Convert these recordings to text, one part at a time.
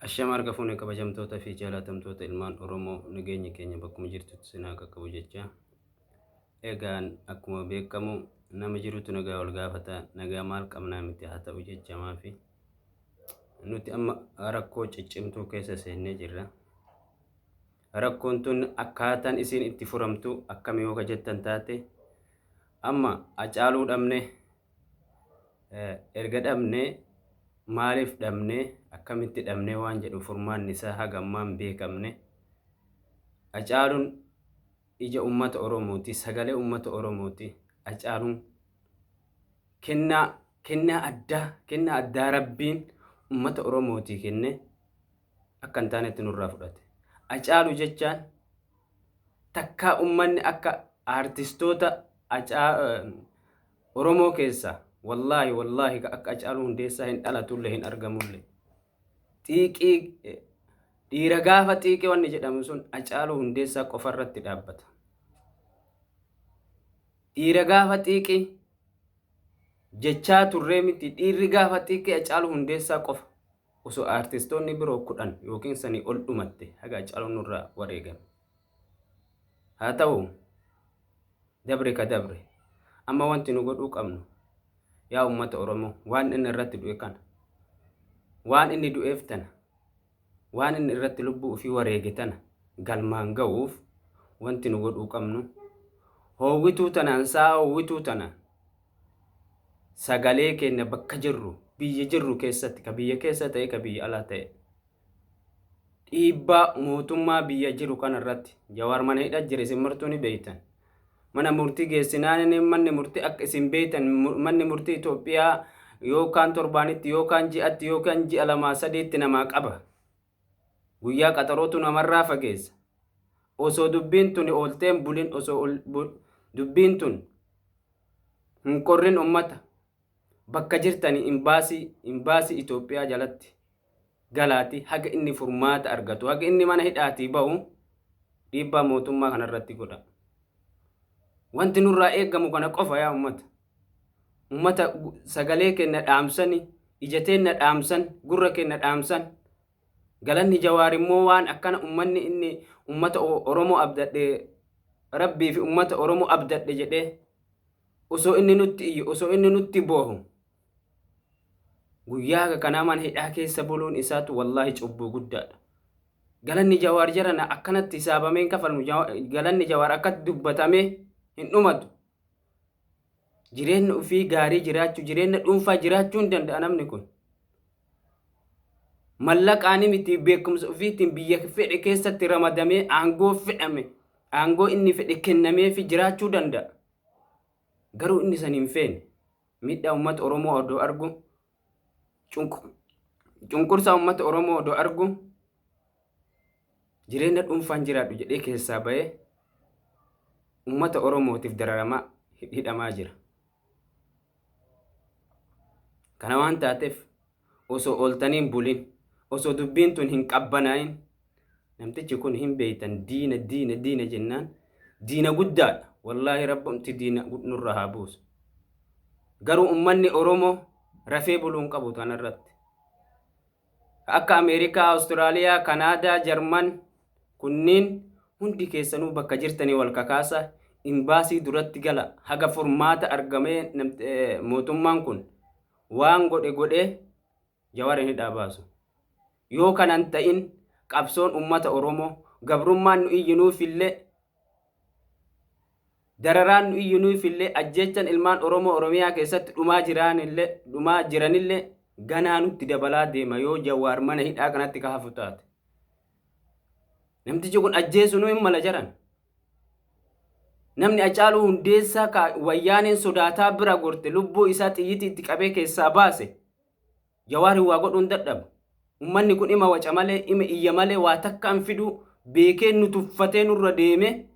Ashama harka fuune kabajamtoota fi jaalatamtoota ilmaan Oromoo, nageenyi keenya bakkuma jirtutti isin haa qaqqabu jecha. Egaan akkuma beekamu nama jirutu nagaa wal gaafata, nagaa maal qabnaa miti haa ta'u jechamaa fi nuti amma rakkoo ciccimtuu keessa seennee jirra. Rakkoon tun akkaataan isiin itti furamtu akkami yoo ka jettan taate, amma Hacaaluu dhabne. Erga dhabne maaliif dhabne, akkamitti dhabne waan jedhu furmaanni isaa haga ammaa hin beekamne. Hacaaluun ija uummata Oromooti, sagalee uummata Oromooti. Hacaaluun kennaa addaa, kennaa addaa Rabbiin uummata Oromootii kenne akka hin taanetti nurraa fudhate. Hacaaluu jechaan takkaa uummanni akka aartistoota Oromoo keessaa wallaahi wallaahi ka akka Hacaaluu Hundeessaa hin dhalatullee hin argamullee. Xiiqii dhiira gaafa xiiqii wanni jedhamu sun Hacaaluu Hundeessaa qofa irratti dhaabbata. Dhiira gaafa xiiqii jechaa turree miti, dhiirri gaafa xiiqii Hacaaluu Hundeessaa qofa. Osoo aartistoonni biroo 10 yookiin sanii ol dhumatte haga Hacaaluun nurraa wareegame. Haa ta'u, dabre ka dabre. Amma wanti nu godhuu qabnu, yaa uummata Oromoo, waan inni irratti du'e kana, waan inni du'eef tana, waan inni irratti lubbuu ofii wareege tana galmaan ga'uuf wanti nu godhuu qabnu hoowwituu tanaan, sa'a hoowwituu tanaan sagalee keenya bakka jirru, biyya jirru keessatti, ka biyya keessa ta'e, ka biyya alaa ta'e, dhiibbaa mootummaa biyya jiru kana irratti. Jawaar mana hidhaa jira, isin martuu ni beektan. Mana murtii geessinaan inni manni murtii, akka isin beektan, manni murtii Itoophiyaa yookaan torbaanitti yookaan ji'atti yookaan ji'a lamaa sadiitti namaa qaba. Guyyaa qaxarootu namarraa fageessa. Osoo dubbiin tuni oolteen bulin, osoo dubbiin tun hin qorrin, ummata bakka jirtanii imbaasii Itoophiyaa jalatti galaati haga inni furmaata argatu, haga inni mana hidhaatii ba'u dhiibbaa mootummaa kanarratti godha. Wanti nurraa eegamu kana qofa, yaa ummata. Ummata sagalee keenya dhaamsani, ija teenna dhaamsan, gurra keenya dhaamsan. Galanni Jawaar immoo waan akkana ummanni inni ummata Oromoo abdadhe, Rabbii fi ummata Oromoo abdadhe jedhee osoo inni nutti iyyu, osoo inni nutti boohu, guyyaa haga kanaa mana hidhaa keessa buluun isaatu wallaahi cubbuu guddaadha. Galanni Jawaar jarana akkanatti hisaabamee hin kafalmu. Galanni Jawaar akkatti dubbatamee hin dhumatu. Jireenya ofii gaarii jiraachuu, jireenya dhuunfaa jiraachuu hin danda'a namni kun. Mallaqaanii miti, beekumsa ofiitiin biyya fedhe keessatti ramadamee aangoo fedhame, aangoo inni fedhe kennameefi jiraachuu danda'a. Garuu inni san hin feene. Miidhaa uummata Oromoo odoo argu, cunqursaa uummata Oromoo odoo argu, jireenya dhuunfaan jiraadhu jedhee keessaa bahee uummata Oromootiif dararamaa hidhamaa jira. Kana waan taateef osoo ooltanii hin bulin, osoo dubbiin tun hin qabbanaa'in, namtichi kun hin beektan, diina diina diina jennaan diina guddaadha. Wallaahi rabbumti diina nurra haa buusu. Garuu uummanni Oromoo rafee buluu hin qabu kanarratti. Akka Ameerikaa, Awustiraaliyaa, Kanaadaa, Jarman kunniin hundi keessanuu bakka jirtanii wal kakaasa, imbaasii duratti gala, haga furmaata argamee mootummaan kun waan godhe godhee Jawar hin hidhaa baasu. Yoo kanan ta'in qabsoon uummata Oromoo, gabrummaan nu iyyinuufillee, dararaan nu iyyinuufillee, ajjeechan ilmaan Oromoo Oromiyaa keessatti dhumaa jiraanillee, dhumaa jiranillee ganaa nutti dabalaa deema yoo Jawaar mana hidhaa kanatti ka hafu taate. Namtichi kun ajjeesuu nu hin mala jaran. Namni Hacaaluu Hundeessaa ka wayyaaneen sodaataa bira gorte lubbuu isaa xiyyitii itti qabee keessaa baase, Jawaar waa godhuun dadhabu. Uummanni kun ima waca malee, ima iyya malee waa takka hin fiduu beekee nu tuffatee nurra deeme.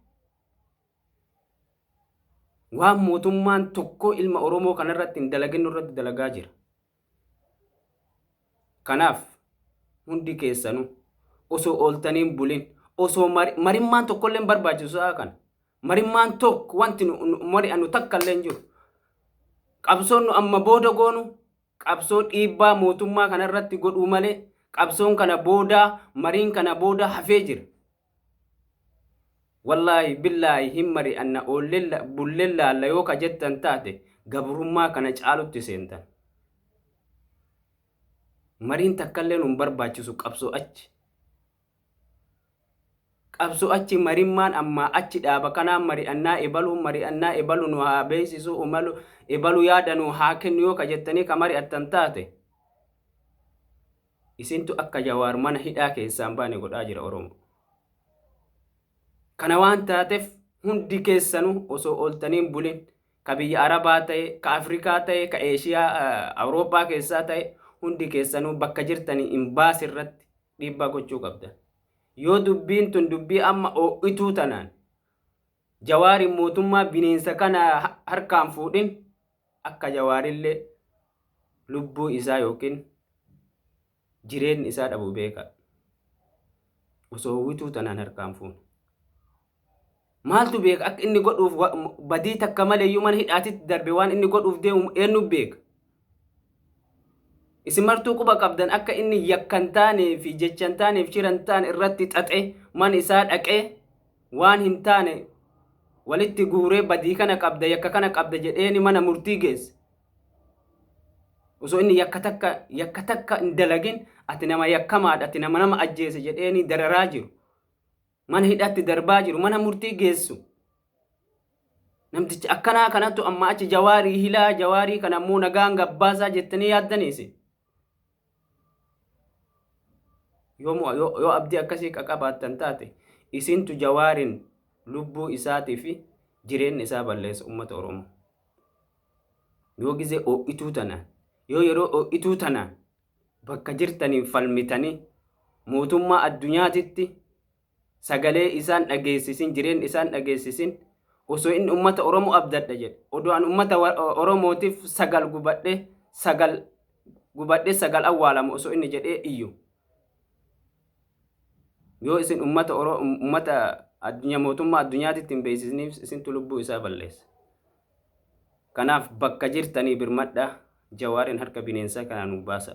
Waan mootummaan tokko ilma Oromoo kanarratti hin dalagin nurratti dalagaa jira. Kanaaf hundi keessanuu osoo ooltanii hin bulin, osoo marimmaan tokkollee hin barbaachisu sa'a kana. Marimmaan tokko wanti nu mari'annu takka illee hin jiru. Qabsoon nu amma booda goonu qabsoo dhiibbaa mootummaa kanarratti godhuu malee Qabsoon kana booda, mariin kana booda hafee jira. Wallaahi billaahi hin mari'anna, oollee bulleen laalla yoo ka jettan taate, gabrummaa kana caalutti seentan. Mariin takkallee nun barbaachisu. Qabsoo achi. Qabsoo achi marimmaan ammaa achi dhaaba kanaan mari'annaa, ebaluu mari'annaa, ebalu nu haa beeksisu, umalu ebalu yaada nu haa kennu yoo ka jettanii ka mari'attan taate, isintu akka Jawaar mana hidhaa keessaan baane godhaa jira, Oromoo. Kana waan taateef, hundi keessanuu osoo ooltaniin bulin, ka biyya Arabaa ta'e, ka Afrikaa ta'e, ka Eeshiyaa, Awurooppaa keessaa ta'e, hundi keessanuu bakka jirtanii imbaasii irratti dhiibbaa gochuu qabdan. Yoo dubbiin tun dubbii amma oo'ituu tanaan Jawaariin mootummaa bineensa kana harkaan fuudhin, akka Jawaarillee lubbuu isaa yookiin jireenyi isaa dhabu beeka. Osoo hawwituu tanaan harkaan fuune. Maaltu beeka akka inni godhuuf? Badii takka maleeyyuu mana hidhaatitti darbe. Waan inni godhuuf deemu eenyu beeka? Isin martuu quba qabdan akka inni yakkan taanee fi jechan taaneef shiran taane irratti xaxee mana isaa dhaqee, waan hin taane walitti guuree, badii kana qabda, yakka kana qabda jedheeni mana murtii geesse. Osoo inni yakka takka, yakka takka hin dalagin, ati nama yakkamaadha, ati nama nama ajjeese jedheeni dararaa jiru. Mana hidhaatti darbaa jiru, mana murtii geessu. Namtichi akkanaa kanattu amma achi Jawaarii hilaa, Jawaarii kana immoo nagaan gabbaasaa jettanii yaaddaniisi. Yoo abdii akkasii qaqabaattan taate, isintu Jawaariin lubbuu isaatii fi jireenya isaa balleessa, uummata Oromoo. Yoo gizee oo'ituu tanaan, yoo yeroo oo'ituu tanaan bakka jirtaniin falmitanii mootummaa addunyaatitti sagalee isaan dhageessisin, jireenya isaan dhageessisin, osoo inni uummata Oromoo abdadha jedhe, odoo an uummata Oromootiif sagal gubadhe, sagal gubadhe, sagal awwaalamu osoo inni jedhee iyyu, yoo isin uummata uummata addunyaa, mootummaa addunyaatitti hin beeksisniif, isintu lubbuu isaa balleessa. Kanaaf bakka jirtanii birmadhaa, Jawaariin harka bineensaa kanaa nu baasa.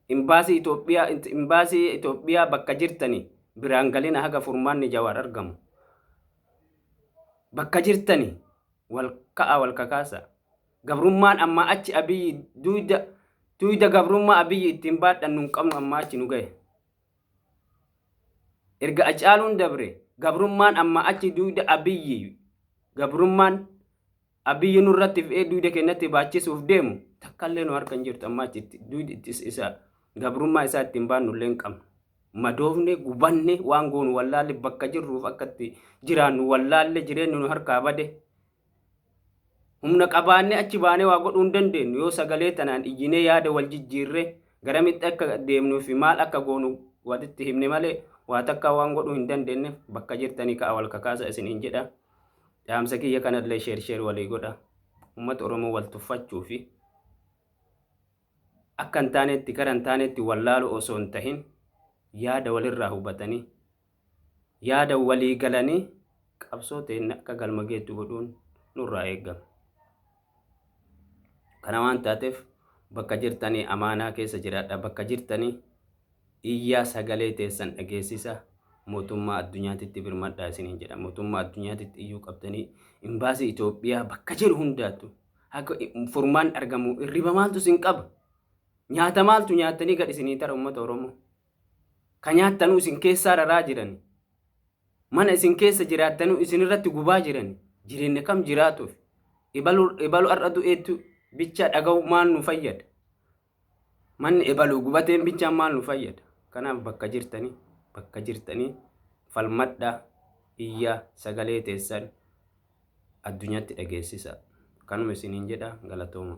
Imbaasii Itoophiyaa, imbaasii Itoophiyaa bakka jirtanii biraan galina haga furmaanni Jawaar argamu. Bakka jirtanii wal ka'a, wal kakaasa. Gabrummaan ammaa achi Abiyyi duyda duyda gabrummaa Abiyyi ittiin baadhannu hin qabnu, ammaa achi nu gahe. Erga Acaaluun dabre, gabrummaan ammaa achi duyda Abiyyi, gabrummaan Abiyyi nurratti fe'ee duyda keenyatti baachisuuf deemu takkallee nu harka hin jirtu. Ammaa achi duyda isa gabrummaa isaa ittiin baannu illee hin qabnu. Madoofne, gubanne, waan goonu wallaalle, bakka jirruuf akka itti jiraannu wallaalle, jireenyi nu harkaa bade. Humna qabaannee achi baanee waa godhuu hin dandeenyu. Yoo sagalee tanaan iyyinee yaada wal jijjiirree garamitti akka deemnuu fi maal akka goonu walitti himne malee, waa takka waan godhuu hin dandeenyeef, bakka jirtanii ka'a, wal kakaasa isiniin jedha. Dhaamsa kiyya kanallee share share walii godha. Uummata Oromoo wal tuffachuu fi akka hin taanetti, gara hin taanetti wallaalu osoo hin tahin, yaada walirraa hubatanii, yaada walii galanii qabsoo ta'een akka galma geettu godhuun nurraa eegama. Kana waan taateef, bakka jirtanii amaanaa keessa jiraadha. Bakka jirtanii iyyaa, sagalee teessan dhageessisa. Mootummaa addunyaatitti birmadhaa isiniin jedha. Mootummaa addunyaatitti iyyuu qabdanii imbaasii Itoophiyaa bakka jiru hundaattu akka furmaan argamu. Hirriba maaltu isin qaba? Nyaata maaltu nyaattanii gad isinii tara, uummata Oromoo? Ka nyaattanuu isin keessaa raraa jiran. Mana isin keessa jiraattanuu isin irratti gubaa jiran. Jireenya kam jiraatuuf? Ibalu ibalu har'a du'eettu bicha dhaga'u maal nu fayyada? Manni ebaluu gubateen bichaan maal nu fayyada? Kanaaf bakka jirtanii, bakka jirtanii falmadhaa, iyyaa, sagalee teessan addunyaatti dhageessisa. Kanuma isiniin jedha, galatooma.